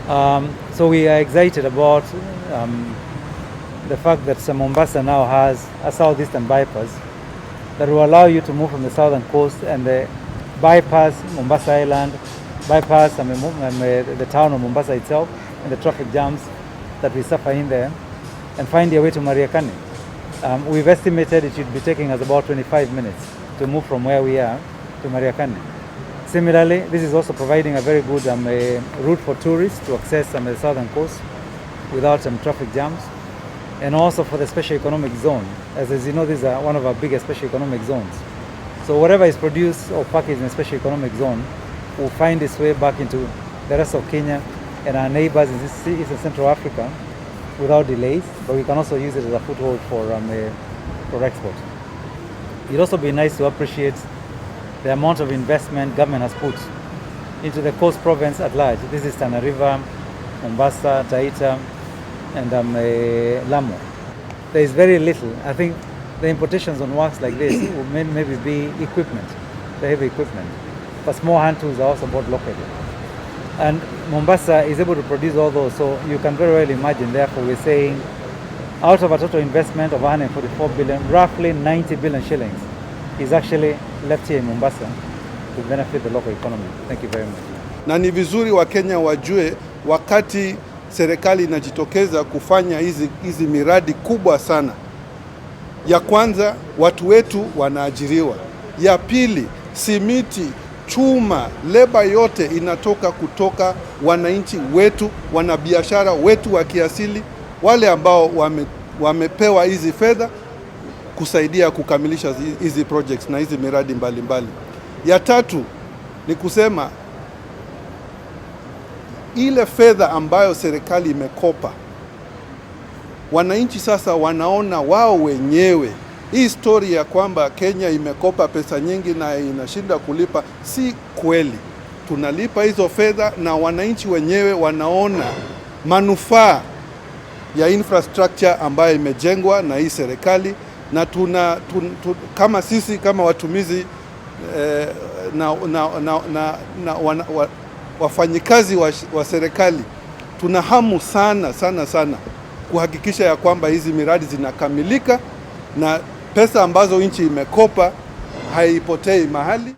So we are excited about the fact that Mombasa now has a southeastern bypass that will allow you to move from the southern coast and the bypass Mombasa Island, bypass the town of Mombasa itself and the traffic jams that we suffer in there, and find your way to Mariakani. We've estimated it should be taking us about 25 minutes to move from where we are to Mariakani. Similarly, this is also providing a very good route for tourists to access the southern coast without some traffic jams, and also for the special economic zone. As you know, this is one of our biggest special economic zones. So whatever is produced or packaged in a special economic zone will find its way back into the rest of Kenya and our neighbors in East and Central Africa without delays, but we can also use it as a foothold for export. It'd also be nice to appreciate the amount of investment government has put into the coast province at large. This is Tana River, Mombasa, Taita, and Lamu. There is very little. I think the importations on works like this will maybe be equipment, the heavy equipment. But small hand tools are also bought locally. And Mombasa is able to produce all those, so you can very well imagine, therefore, we're saying out of a total investment of 144 billion, roughly 90 billion shillings is actually left here in Mombasa to benefit the local economy. Thank you very much. Na ni vizuri Wakenya wajue wakati serikali inajitokeza kufanya hizi miradi kubwa sana. Ya kwanza, watu wetu wanaajiriwa. Ya pili, simiti, chuma, leba yote inatoka kutoka wananchi wetu, wanabiashara wetu wa kiasili, wale ambao wamepewa hizi fedha kusaidia kukamilisha hizi projects na hizi miradi mbalimbali mbali. Ya tatu ni kusema ile fedha ambayo serikali imekopa, wananchi sasa wanaona wao wenyewe. Hii story ya kwamba Kenya imekopa pesa nyingi na inashinda kulipa si kweli. Tunalipa hizo fedha na wananchi wenyewe wanaona manufaa ya infrastructure ambayo imejengwa na hii serikali, na kama sisi kama watumizi na wafanyikazi wa serikali, tuna hamu sana sana sana kuhakikisha ya kwamba hizi miradi zinakamilika na pesa ambazo nchi imekopa haipotei mahali.